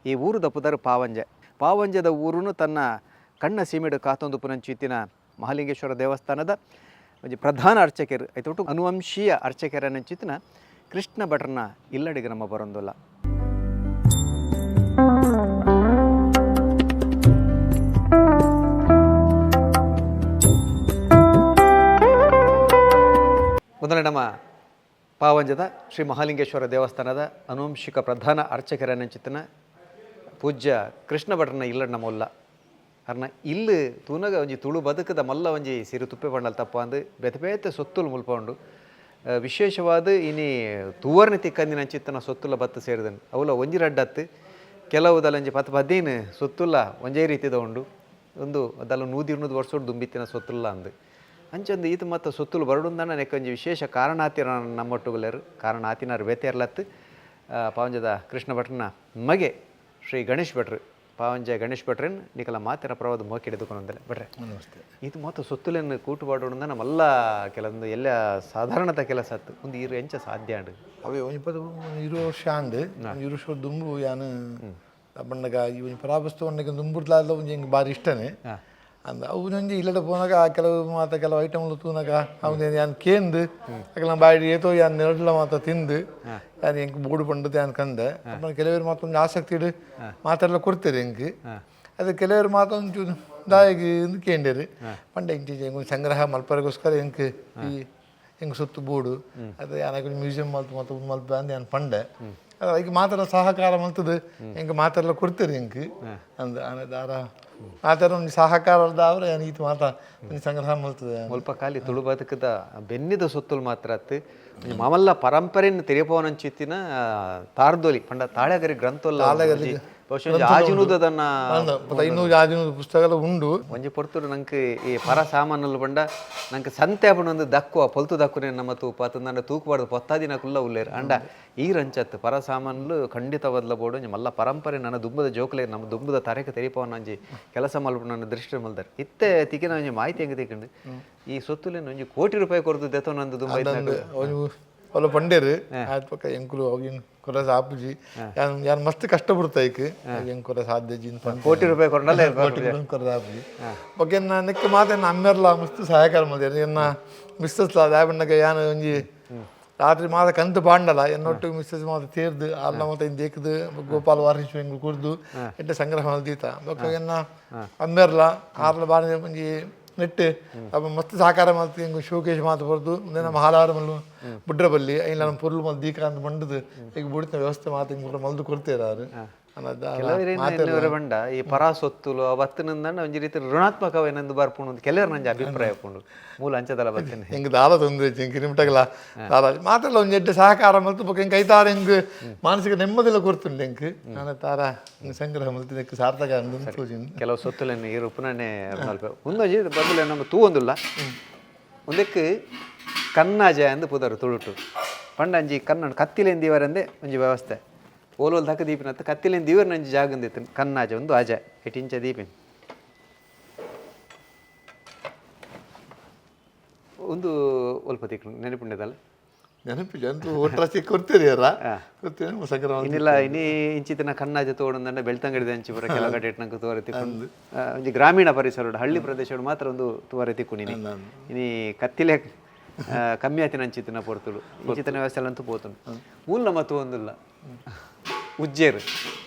ಈ ಊರುದ ಪುದರ್ ಪಾವಂಜೆ. ಪಾವಂಜೆದ ಊರುನು ತನ್ನ ಕಣ್ಣ ಸೀಮೆಡು ಕಾತೊಂದು ಪುನಂಚಿತ್ತಿನ ಮಹಾಲಿಂಗೇಶ್ವರ ದೇವಸ್ಥಾನದ ಒಂಜಿ ಪ್ರಧಾನ ಅರ್ಚಕೆರು, ಐತೊಟ್ಟು ಅನುವಂಶೀಯ ಅರ್ಚಕೆರನಂಚಿತ್ತಿನ ಕೃಷ್ಣ ಭಟ್ರನ ಇಲ್ಲಡಿಗೆ ನಮ್ಮ ಬರೊಂದುಲ್ಲ. ಮೊದಲ ನಮ್ಮ ಪಾವಂಜದ ಶ್ರೀ ಮಹಾಲಿಂಗೇಶ್ವರ ದೇವಸ್ಥಾನದ ಅನುವಂಶಿಕ ಪ್ರಧಾನ ಅರ್ಚಕರನಂಚಿತ್ತಿನ ಪೂಜ್ಯ ಕೃಷ್ಣ ಭಟ್ರನ ಇಲ್ಲಡ್ ನಮ್ಮ ಉಲ್ಲ. ಅರ್ನ ಇಲ್ಲು ತೂನಗ ಒಂಜಿ ತುಳು ಬದುಕದ ಮಲ್ಲ ಒಂಜಿ ಸಿರು ತುಪ್ಪೆ ಪಂಡಲ್ ತಪ್ಪಾಂದು ಬೇತೆ ಬೇತೆ ಸೊತ್ತುಲು ಮುಲ್ಪ ಉಂಡು. ವಿಶೇಷವಾದ ಇನಿ ತೂವರ್ನೆ ತಿಕ್ಕಂದಿನಂಚಿತ್ತಿನ ಸೊತ್ತುಲ ಬತ್ತು ಸೇರಿದನು. ಅವಲ ಒಂಜಿ ರಡ್ಡತ್ತು ಕೆಲವು ದಲಂಜಿ ಪತ್ತು ಪದಿನ ಸೊತ್ತುಲ ಒಂಜೇ ರೀತಿದ ಉಂಡು. ಒಂದು ದಲ 100-200 ವರ್ಷೋಡು ದುಂಬಿತ್ತಿನ ಸೊತ್ತುಲ್ಲ ಅಂದು ಅಂಚಂದು ಈತ ಮತ್ತು ಸೊತ್ತುಲು ಬರಡುಂದನ ನೆಕ್ಕೊಂಜಿ ವಿಶೇಷ ಕಾರಣಾತಿರ ನಮ್ಮೊಟ್ಟುಗುಲೇರು. ಕಾರಣ ಆತಿನಾರು ಬೇತೆರ್ಲತ್ತು ಪಾವಂಜದ ಕೃಷ್ಣ ಭಟ್ರನ ಮಗೆ ಶ್ರೀ ಗಣೇಶ್ ಭಟ್ರು, ಪಾವಂಜೆ ಗಣೇಶ್ ಭಟ್ರನ್ ನಿಕಲ ಮಾತಿನ ಪ್ರವಾದ ಮೋಕಿ ಹಿಡಿದುಕೊಂಡಂದಲೆ. ಭಟ್ರೆ ನಮಸ್ತೆ. ಇದು ಮಾತ್ರ ಸೊತ್ತುಲೆನ್ ಕೂಟುಪಾಡೋಣ ನಮ್ಮೆಲ್ಲ ಕೆಲವೊಂದು ಎಲ್ಲ ಸಾಧಾರಣತ ಕೆಲಸ ಆತು. ಒಂದು ಇರು ಎಂಚ ಸಾಧ್ಯ ಅಂಡ್? ಅವೇ ಒಂಜಿ ಪದ 20 ವರ್ಷ ಆಂಡ್. 20 ವರ್ಷ ದುಂಬು ಯಾನ್ ಬಣ್ಣಗ ಈ ಒಂಜಿ ಪರಾಪುಸ್ತಕ ಒಂಜಿ ದುಂಬುಡ್ಲಾದ ಒಂಜಿ ಎಂಕ್ ಬಾರಿ ಇಷ್ಟನೇ ಅಂದ. ಅವು ಒಂಜಿ ಇಲ್ಲಡೆ ಪೋನಾಗ ಕೆಲವು ಮಾತ ಕೆಲವು ಐಟಮ್ಲು ತೂನಾಗ ಅವನ ಯಾನ್ ಕೇಂದು ಅಕಲ್ನ ಬಾಯಿ ಏತೋ ಯಾನ್ ನೆರಡ್ಲ ಮಾತ ತಿಂದು ಯಾನ್ ಎಂಕ್ ಬೋಡು ಪಂಡದು ಯಾನ್ ಕಂದೆ. ಅಪ್ಪನ ಕೆಲವರು ಮಾತ ಒಂಜಿ ಆಸಕ್ತಿ ಇಡು ಮಾತೆಲ್ಲ ಕೊಡ್ತಾರೆ ಎಂಕ್. ಅದು ಕೆಲವರು ಮಾತ ಒಂಚೂರು ದಾಯಗ್ ಇಂದು ಕೇಂಡೇರು ಪಂಡ ಎಂಕ್ ಎಂಕ್ ಒಂಜಿ ಸಂಗ್ರಹ ಮಲ್ಪರೆಗೋಸ್ಕರ ಎಂಕ್ ಈ ಎಂಕ್ ಸೊತ್ತು ಬೋಡು, ಅದು ಯಾನ್ ಮ್ಯೂಸಿಯಂ ಮಲ್ತು ಮಾತ ಉಂದು ಮಲ್ಪೆ ಅಂದ್ ಯಾನ್ ಪಂಡೆ. ಅದು ಐಕ್ ಮಾತೆಲ್ಲ ಸಹಕಾರ ಮಲ್ತದು ಎಂಕ್ ಮಾತೆಲ್ಲ ಕೊಡ್ತಾರೆ ಎಂಕ್ ಅಂದ್. ಆನೆ ದಾರ ಮಾತೆಲ್ಲ ಒಂಜಿ ಸಹಕಾರ ದಾವರ ಯಾನ್ ಈತ್ ಮಾತ ಒಂಜಿ ಸಂಗ್ರಹ ಮಲ್ತದೆ. ಮುಲ್ಪ ಖಾಲಿ ತುಳು ಬದುಕದ ಬೆನ್ನಿದ ಸೊತ್ತುಲು ಮಾತ್ರ ಅತ್ತು, ಒಂಜಿ ಮಾಮಲ್ಲ ಪರಂಪರೆಯನ್ನು ತೆರಿಯಪೋನಂಚಿತ್ತಿನ ತಾರ್ದೊಲಿ ಪಂಡ ತಾಳೆಗರಿ ಗ್ರಂಥೊಲ್ಲ ಒಂಜಿ ಬಹುಶಃ ಒಂಜಿ ಆಜಿನೂದದನ್ನ 500 ಆಜಿನೂರು ಪುಸ್ತಕಲ ಉಂಡು. ಒಂಜಿ ಪೊರ್ತುಡು ನಂಕ್ ಈ ಪರ ಸಾಮಾನುಲು ಪಂಡ ನಂಕ್ ಸಂತೆ ಆಪುಂಡು ದಕ್ಕುವ ಪೊಲ್ತು ದಕ್ಕುನೆ ನಮ್ಮ ತೂಪ ಅತ್ತಂದ ತೂಕುಬಾರ್ದು ಪೊತ್ತಾದಿನ ಕುಲ್ಲ ಉಲ್ಲೇರು. ಅಂಡ ಈ ರಂಚತ್ ಪರ ಸಾಮಾನುಲು ಖಂಡಿತ ಬದಲಬೋಡು. ಒಂಜಿ ಮಲ್ಲ ಪರಂಪರೆ ನನ್ನ ದುಂಬದ ಜೋಕುಲೆ ನಮ್ಮ ದುಂಬದ ತರೆಕ ತೆರಿಪವನ ಒಂಜಿ ಕೆಲಸ ಮಲ್ಪುನ ನನ್ನ ದೃಷ್ಟಿ ಮಲ್ದಾರ್. ಇತ್ತೆ ತಿಕ್ಕಿನ ಒಂಜಿ ಮಾಹಿತಿ ಹೆಂಗೆ ತಿಕ್ಕಂಡು, ಈ ಸೊತ್ತುಲೇನು ಒಂಜಿ ಕೋಟಿ ರೂಪಾಯಿ ಕೊರ್ದು ದೆತೊನಂದು ದುಂಬ ಇತ್ತಿನಕುಲು. ಒಂಜಿ ಒಲ್ಲ ಪಂಡೇರು ಆಯ್ತು ಪಕ್ಕ ಎಂಕುಲು ಅವು ಕೊರ ಆಪುಜಿ, ಯಾನ್ ಯಾನ್ ಮಸ್ತ್ ಕಷ್ಟ ಬಿಡ್ತಾ ಐಕ್ ಎಂಕ್ ಕೊರ ಸಾಧ್ಯ ಜಿನ್ ಪಂಡ ಕೋಟಿ ರೂಪಾಯಿ ಕೊರ್ನಲ್ಲ ಕೋಟಿ ರೂಪಾಯಿ ಕೊರ ಆಪುಜಿ. ಬೊಕ್ಕ ಎನ್ನ ನೆಕ್ ಮಾತ ಎನ್ನ ಅಮ್ಮೆರ್ಲ ಮಸ್ತ್ ಸಹಾಯಕಾರ ಮಲ್ದೇರು. ಎನ್ನ ಮಿಸ್ಸಸ್ ದಾಯ ಬಣ್ಣಗ ಯಾನ್ ಒಂಜಿ ರಾತ್ರಿ ಮಾತ ಕಂತು ಪಾಂಡಲ ಎನ್ನೊಟ್ಟು ಮಿಸ್ಸಸ್ ಮಾತ ತೇರ್ದು ಅಲ್ಲ ಮಾತ ಇಂದ ಏಕದು ಗೋಪಾಲ ವಾರಿಶ್ ಎಂಗ್ಲು ಕುರ್ದು ಎಡ್ಡೆ ಸಂಗ್ರಹ ಮಲ್ದೀತ. ಬೊಕ್ಕ ಎನ್ನ ಅಮ್ಮೆರ್ಲ ಆರ್ಲ ಬಾರಿ ಒಂಜಿ ನೆಟ್ಟು ಅಪ್ಪ ಮಸ್ತ್ ಸಹಕಾರ ಮಲ್ತು ಎಂಕ್ ಶೋಕೇಶ್ ಮಾತ ಬರ್ದು ಉಂದೆ ನಮ್ಮ ಹಾಲಾರ ಮಲ್ಲು ಬುಡ್ರಬಲ್ಲಿ ಐನ್ ನಮ್ಮ ಪೊರ್ಲು ಮಲ್ ದೀಕ ಅಂತ ಮಂಡದು ಈಗ ಬುಡಿತ ವ್ಯವಸ್ಥೆ ಮಾತ ಇಂಗ್ ಮಲ್ದು ಕೊಡ್ತೇರಾರು. ಕೆಲವರೇನು ಬಂಡ ಈ ಪರ ಸೊತ್ತುಲು ಬತ್ತಿನಿಂದ ಒಂಜಿ ರೀತಿ ಋಣಾತ್ಮಕವೇನೆಂದು ಬರ್ಪುಂಡು ಅಂತ ಕೆಲವರು ನಂಜಿ ಅಭಿಪ್ರಾಯ ಪುಂಡು. ಮೂಲ ಅಂಚದಲ ಬತ್ತಿನ ಎಂಕ್ ದಾಲ ತೊಂದರೆ ಎಂಕ್ ನಿಮ್ಟಗಲ ದಾಲ ಮಾತೆಲ್ಲ ಒಂಜಿ ಎಡ್ಡೆ ಸಹಕಾರ ಮಲ್ತು ಬೊಕ್ಕ ಎಂಕ್ ಐತಾರ ಎಂಕ್ ಮಾನಸಿಕ ನೆಮ್ಮದಿಲ ಕೊರ್ತುಂಡು ಎಂಕ್. ನಾನು ತಾರ ಸಂಗ್ರಹ ಮಲ್ತಿದ್ದಕ್ಕೆ ಸಾರ್ಥಕ ಅಂದು ತೋಜಿಂದು. ಕೆಲವು ಸೊತ್ತುಲೆನ್ ಈ ರೂಪನೇ ಒಂದೊಂಜಿ ಬದಲು ನಮ್ಮ ತೂವೊಂದುಲ್ಲ. ಒಂದಕ್ಕೆ ಕನ್ನಾಜ ಅಂದು ಪುದರು ತುಳುಟು. ಪಂಡ ಅಂಜಿ ಕನ್ನಡ ಕತ್ತಿಲೆನ್ ದೀವರಂದೆ ಒಂಜಿ ವ್ಯವಸ್ಥೆ ಓಲೋಲ್ ದಕ್ಕ ದೀಪಿನತ್ತ ಕತ್ತಿಲೆನ್ ದೀವರ್ ನಂಜಿ ಜಾಗಂದಿತ್ತು. ಕನ್ನಾಜ ಒಂದು ಆಜ ಎಟಿಂಚ ದೀಪಿನ ಒಂದು ಒಲ್ಪ ತಿಕ್ಕು ನೆನಪುಂಡೆದಲ್ಲ. ನೆನಪಿಲ್ಲ ಅಂತೂ ಒಟ್ರಾಸಿ ಕೊಡ್ತೀರಿ ಅಲ್ಲ ಕೊಡ್ತೀರಿ ಸಂಗ್ರಹ ಮಲ್ತು. ಇನ್ನಿಲ್ಲ ಇನಿ ಇಂಚಿತ್ತಿನ ಕನ್ನಾಜ ತೋಡುಂದಂಡ ಬೆಳ್ತಂಗಡಿದ ಅಂಚಿ ಪೂರ ಕೆಲವು ಕಡೆ ನಂಗೆ ತೋರೆ ತಿಕ್ಕು. ಒಂಜಿ ಗ್ರಾಮೀಣ ಪರಿಸರ ಹಳ್ಳಿ ಪ್ರದೇಶಡು ಮಾತ್ರ ಒಂದು ತೋರೆ ತಿಕ್ಕು. ಇನಿ ಕತ್ತಿಲೆ ಕಮ್ಮಿ ಆತಿನ ಅಂಚಿತ್ತಿನ ಪೊರ್ತುಡು ಇಂಚಿತ್ತಿನ ವ್ಯವಸ್ಥೆ ಅಂತೂ ಪೋತುಂಡು. ಮೂಲ ಮತ್ತು ಒಂದುಲ್ಲ ಉಜ್ಜೇರು.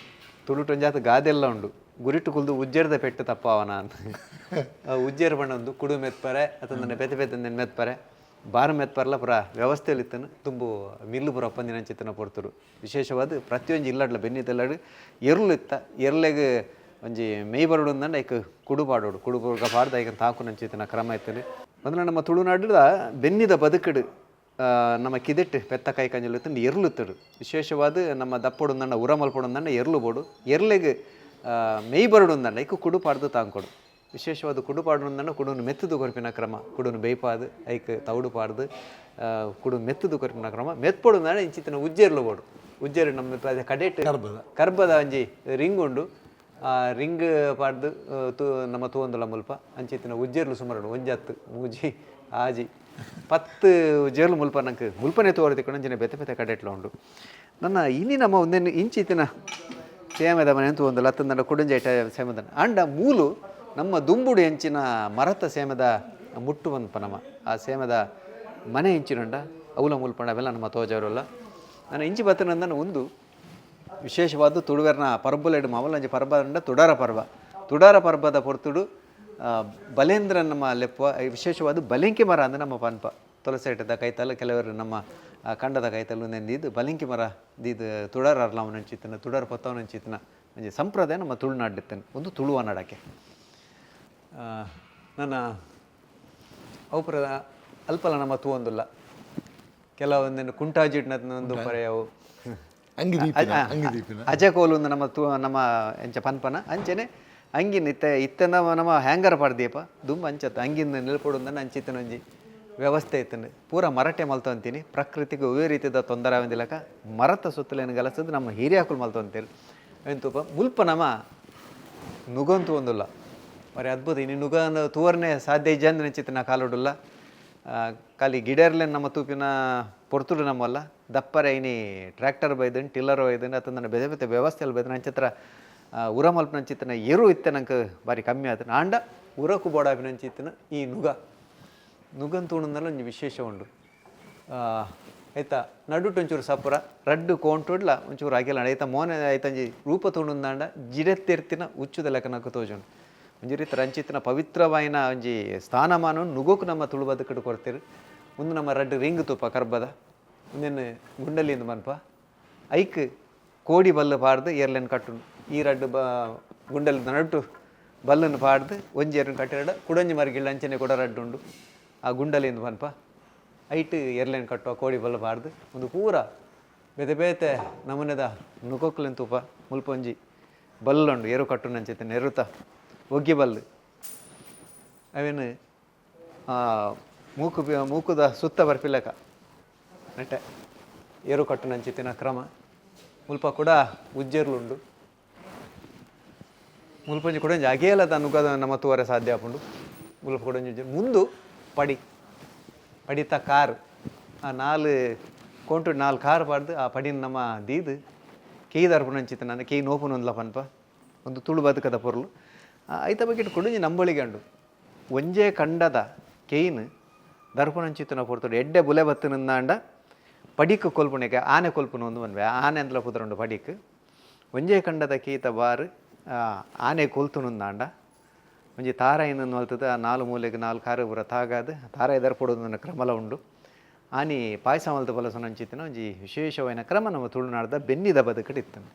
ತುಳುಟು ಒಂಜಾತ ಗಾದೆಲ್ಲ ಉಂಡು, ಗುರಿಟು ಕುಲ್ದು ಉಜ್ಜೇರ್ದ ಪೆಟ್ಟು ತಪ್ಪಾವನ ಅಂತ. ಉಜ್ಜೇರು ಬಣ್ಣ ಒಂದು ಕುಡು ಮೆತ್ಪರೆ ಅತಂದ್ರೆ ಪೆತೆ ಪೆತೆ ಮೆತ್ಪರೆ ಬಾರ್ ಮೆತ್ಪರ್ಲ ಪುರ ವ್ಯವಸ್ಥೆಯಲ್ಲಿ ಇತ್ತನು ತುಂಬು ಮಿಲ್ಲು ಪುರ ಒಪ್ಪಂದಿನ ಅಂಚಿತ್ತಿನ ಪೊರ್ತುಡು. ವಿಶೇಷವಾದ ಪ್ರತಿಯೊಂಜಿ ಇಲ್ಲಡ್ಲ ಬೆನ್ನಿದೆಲ್ಲಡು ಎರ್ಲು ಇತ್ತ. ಎರ್ಲೆಗ್ ಒಂಜಿ ಮೇಯ್ ಬರಡು ಅಂದಂಡ ಐಕ್ ಕುಡು ಪಾಡೋಡು, ಕುಡು ಬುರ್ಗ ಪಾಡ್ದು ಐಕ್ ತಾಕುನಂಚಿತ್ತಿನ ಕ್ರಮ ಇತ್ತನು. ಮೊದಲ ನಮ್ಮ ತುಳುನಾಡುದ ಬೆನ್ನಿದ ಬದುಕಡು ನಮ್ಮ ಕಿದೆಟ್ಟು ಪೆತ್ತ ಕೈ ಕಂಜಲು ಇತ್ತಂಡು ಎರ್ಲು ಇತ್ತಡು. ವಿಶೇಷವಾದ ನಮ್ಮ ದಪ್ಪೊಡು ಅಂದಂಡ ಉರ ಮಲ್ಪೊಡು ಅಂದಂಡ ಎರ್ಲು ಬೋಡು. ಎರ್ಲೆಗ್ ಮೇಯ್ ಬರಡು ಅಂದಂಡ ಐಕ್ ಕುಡು ಪಾಡ್ದು ತಾಂಕೊಡು. ವಿಶೇಷವಾದ ಕುಡು ಪಾಡು ಅಂದಂಡ ಕುಡುನು ಮೆತ್ತದು ಕೊರ್ಪಿನ ಕ್ರಮ, ಕುಡುನು ಬೇಯ್ಪಾದು ಐಕ್ ತೌಡು ಪಾಡ್ದು ಕುಡು ಮೆತ್ತದು ಕೊರ್ಪಿನ ಕ್ರಮ. ಮೆತ್ಪೊಡು ಅಂದಂಡ ಇಂಚಿತ್ತಿನ ಉಜ್ಜೆರ್ಲು ಬೋಡು. ಉಜ್ಜೆರು ನಮ್ಮ ಕಡೆಟ್ ಕರ್ಬದ ಒಂಜಿ ರಿಂಗ್ ಉಂಡು. ಆ ರಿಂಗ್ ಪಾಡ್ದು ತೂ ನಮ್ಮ ತೂವೊಂದುಲ್ಲ ಮುಲ್ಪ ಅಂಚಿತ್ತಿನ ಉಜ್ಜೆರ್ಲು ಸುಮಾರು ಒಂಜತ್ತು ಮೂಜಿ ಆಜಿ 10 ಉಜ್ಜೆರ್ಲು ಮುಲ್ಪ ನಂಗೆ ಮುಲ್ಪನೆ ತೋರ ತಿಕ್ಕೊಂಡು ಅಂಚಿನ ಬೇತೆ ಬೇತೆ ಕಡೆಟ್ಲ ಉಂಡು. ನನ್ನ ಇನಿ ನಮ್ಮ ಒಂದೇನು ಇಂಚಿತ್ತಿನ ಸೇಮೆದ ಮನೆ ತೂವೊಂದುಲ್ಲ ಅತ್ತಂದಂಡ ಕುಡಂಜೈಟ ಸೇಮೆದ. ಆಂಡ ಮೂಲು ನಮ್ಮ ದುಂಬುಡು ಎಂಚಿನ ಮರತ ಸೇಮೆದ ಮುಟ್ಟು ಪನ್ಪ ನಮ್ಮ ಆ ಸೇಮೆದ ಮನೆ ಎಂಚಿನುಂಡ ಅವುಲ ಮುಲ್ಪಂಡ ಅವೆಲ್ಲ ನಮ್ಮ ತೋಜಾರಲ್ಲ. ನಾನು ಇಂಚಿ ಬತ್ತನಂದನ ಒಂದು ವಿಶೇಷವಾದ ತುಳುವೆರ್ನ ಪರ್ಬಲೆಡ್ ಮಾಮಲ್ಲ ಒಂಜಿ ಪರ್ಬ ಅಂಡ ತುಡಾರ ಪರ್ವ. ತುಡಾರ ಪರ್ಬದ ಪೊರ್ತುಡು ಬಲೇಂದ್ರ ನಮ್ಮ ಲೆಪ್ಪುವ. ವಿಶೇಷವಾದ ಬಲಿಂಕಿ ಮರ ಅಂದ್ರೆ ನಮ್ಮ ಪನ್ಪ ತುಳಸೈಟದ ಕೈತಲ್ ಕೆಲವರು ನಮ್ಮ ಕಂಡದ ಕೈತಲ್ ದೀದ್ ಬಲಿಂಕಿ ಮರ ದೀದ್ ತುಡಾರ ಅರ್ಲಾವನಂಚಿತ್ತನ, ತುಡಾರ ಪೊತ್ತವನಂಚಿತ್ತನ ಒಂಜಿ ಸಂಪ್ರದಾಯ ನಮ್ಮ ತುಳುನಾಡಿತ್ತನ ಒಂದು ತುಳುವ ನಡಕೆ. ನನ್ನ ಅವು ಪೂರ ಅಲ್ಪಲ ನಮ್ಮ ತೂವೊಂದುಲ್ಲ. ಕೆಲವೊಂದಿನ ಕುಂಟಾಜಿಟ್ನ ಒಂದು ಪರೆಯವು. ಅಂಗಿ ದೀಪಿನ, ಅಂಗಿ ದೀಪಿನ. ಅಜಕೋಲು ಒಂದು ನಮ್ಮ ತೂ ನಮ್ಮ ಎಂಚ ಪನ್ಪನ ಅಂಚನೆ ಅಂಗಿನ ಇತ್ತೆ ಇತ್ತೆ ನಮ್ಮ ನಮ್ಮ ಹ್ಯಾಂಗರ್ ಪಾಡ್ದೀಪ. ದುಂಬು ಅಂಚತ್ತ ಅಂಗಿನ ನಿಲ್ಪೊಡು ಅಂದನ ಅಂಚಿತ್ತನ ಒಂಜಿ ವ್ಯವಸ್ಥೆ ಇತ್ತಂಡು. ಪೂರ ಮರಟೆ ಮಲ್ತೊಂತೀನಿ. ಪ್ರಕೃತಿಗೆ ಒವ್ವೇ ರೀತಿದ ತೊಂದರೆ ಆವಂದಿಲಕ ಮರತ ಸುತ್ತಲೇನು ಗಲಸದು ನಮ್ಮ ಹಿರಿಯಾಕುಲು ಮಲ್ತೊಂತೀರು. ಎಂತೂಪ ಮುಲ್ಪ ನಮ್ಮ ನುಗಂತು ಒಂದುಲ್ಲ, ಬಾರಿ ಅದ್ಭುತ. ಇನ್ನು ನುಗನ ತೂವರ್ನೆ ಸಾಧ್ಯ ಇಜ್ಜಂದ್ ನೆಂಚಿತ್ತಿನ ಕಾಲುಡುಲ್ಲ. ಖಾಲಿ ಗಿಡರ್ಲೆನ್ ನಮ್ಮ ತೂಪಿನ ಪೊರ್ತುಡು ನಮ್ಮಲ್ಲ ದಪ್ಪರೆ. ಇನಿ ಟ್ರ್ಯಾಕ್ಟರ್ ಬೈದನ್, ಟಿಲ್ಲರ್ ಬೈದನ್, ಅತ್ತಂದ್ರೆ ಬೇತೆ ಬೇತೆ ವ್ಯವಸ್ಥೆ ಬೈದನ್. ಅಂಚಿತ್ರ ಉರ ಮಲ್ಪನಂಚಿತ್ತಿನ ಎರು ಇತ್ತೆ ನಂಗೆ ಬಾರಿ ಕಮ್ಮಿ ಆತನ. ಆಂಡ ಉರಕು ಬೋಡಾಪಿನಂಚಿತ್ತಿನ ಈ ನುಗ ನುಗನ್ ತೂಣಂದಲ್ಲ ಒಂಜಿ ವಿಶೇಷ ಉಂಡು. ಐತ ನಡುಟು ಒಂಚೂರು ಸಪುರ ರಡ್ಡು ಕೋಂಟುಡ್ಲ ಒಂಚೂರು ಅಗೆಲ. ಐತ ಮೋನೆ ಐತಂಜಿ ರೂಪ ತೂಣುಂದಾಂಡ ಜಿಡೆತ್ತೆರ್ತಿನ ಉಚ್ಚುದ ಲೆಕ್ಕನಕ್ಕು ತೋಜುಂಡು. ಒಂಜಿ ರೀತಿ ರಂಚಿತ್ತಿನ ಪವಿತ್ರವಾಯಿನ ಒಂಜಿ ಸ್ಥಾನಮಾನ ನುಗೋಕು ನಮ್ಮ ತುಳು ಬದುಕುಡು ಕೊರ್ತಿರು. ಒಂದು ನಮ್ಮ ರಡ್ಡು ರಿಂಗ್ ತೂಪ ಕರ್ಬದ ಒಂದೆನ್ ಗುಂಡಲಿಂದ ಮನ್ಪ ಐಕ್ ಕೋಡಿ ಬಲ್ಲು ಪಾಡ್ದು ಏರ್ಲೆನ್ ಕಟ್ಟುಂಡು. ಈ ರಡ್ಡು ಬ ಗುಂಡಲಿ ನಡುಟು ಬಲ್ಲನ್ನು ಪಾಡ್ದು ಒಂಜಿ ಎರ್ನ್ ಕಟ್ಟಿರಡ ಕುಡಂಜಿ ಮರ್ಗಿಳ್ಳ ಅಂಚನೆ ಕೂಡ ರಡ್ಡು ಉಂಡು. ಆ ಗುಂಡಲಿಂದ ಪನ್ಪ ಐಟ್ ಎರ್ಲೆನ್ ಕಟ್ಟುವ ಕೋಡಿ ಬಲ್ಲು ಪಾಡ್ದು. ಒಂದು ಪೂರ ಬೇತೆ ಬೇತೆ ನಮೂನೆದ ನುಗೋಕ್ಲೆನ್ ತೂಪ. ಮುಲ್ಪ ಒಂಜಿ ಬಲ್ಲುಂಡು ಎರು ಕಟ್ಟುನಂಚಿತ್ತಿನ ಎರುತ ಒಗ್ಗಿ ಬಲ್ಲು. ಅವೇನು ಮೂಕು ಮೂಕುದ ಸುತ್ತ ಬರ್ಪಿಲೆಕ ನೆಟ್ಟೆ ಎರು ಕಟ್ಟುನಂಚಿತ್ತಿನ ಕ್ರಮ. ಮುಲ್ಪ ಕೂಡ ಉಜ್ಜೆರ್ಲುಂಡು. ಮುಲ್ಪ ಒಂಜಿ ಕೂಡ ಒಂಜಿ ಅಗೇಲದ ನುಗದ ನಮ್ಮ ತೂವರೆ ಸಾಧ್ಯ ಆಪುಂಡು. ಮುಲ್ಪ ಕೂಡ ಒಂಜಿ ಮುಂದು ಪಡಿ ಪಡಿತ ಕಾರ್, ಆ ನಾಲ್ ಕೋಂಟು ನಾಲ್ ಕಾರ್ ಪಾಡ್ದು ಆ ಪಡಿನ ನಮ್ಮ ದೀದ್ ಕೆಯ್ ದರ್ಪುನಂಚಿತ್ತಿನ ನನ್ನ ಕೆಯ್ ನೋಪುನೊಂದ್ಲ ಪನ್ಪ ಒಂದು ತುಳು ಬದುಕದ ಪೊರ್ಲು. ಐತ ಬಗ್ಗೆಟ್ ಕುಡೊಂಜಿ ನಂಬೊಳಿಗೆ ಉಂಡು. ಒಂಜೇ ಕಂಡದ ಕೆಯ್ನ್ ದರ್ಪುನಂಚಿತ್ತಿನ ಪೊರ್ತುಡು ಎಡ್ಡೆ ಬುಲೆ ಬತ್ತಿನಂದಾಂಡ ಪಡಿಕ್ ಕೊಲ್ಪುನೆಗೆ ಆನೆ ಕೊಲ್ಪುನ ಒಂದು ಮನ್ವೆ ಆನೆ ಅಂದ್ಲ ಪುದರುಂಡು ಪಡಿಕ್. ಒಂಜೇ ಕಂಡದ ಕೀತ ಬಾರ್ ಆನೆ ಕೊಲ್ತುನುಂದಾಂಡ ಒಂಜಿ ತಾರಾಯಿನ ಮಲ್ತದ ಆ ನಾಲ್ ಮೂಲೆಗೆ ನಾಲ್ ಕಾರು ಪೂರ ತಾಗಾದ್ ತಾರಾಯಿ ದರ್ಪೊಡು ಕ್ರಮಲ ಉಂಡು. ಆನಿ ಪಾಯಸ ಮಲ್ತ್ ಬಲಸುನಂಚಿತ್ತಿನ ಒಂಜಿ ವಿಶೇಷವಾಯಿನ ಕ್ರಮ ನಮ್ಮ ತುಳುನಾಡ್ದ ಬೆನ್ನಿದ ಬದುಕುಡು ಇತ್ತುಂಡು.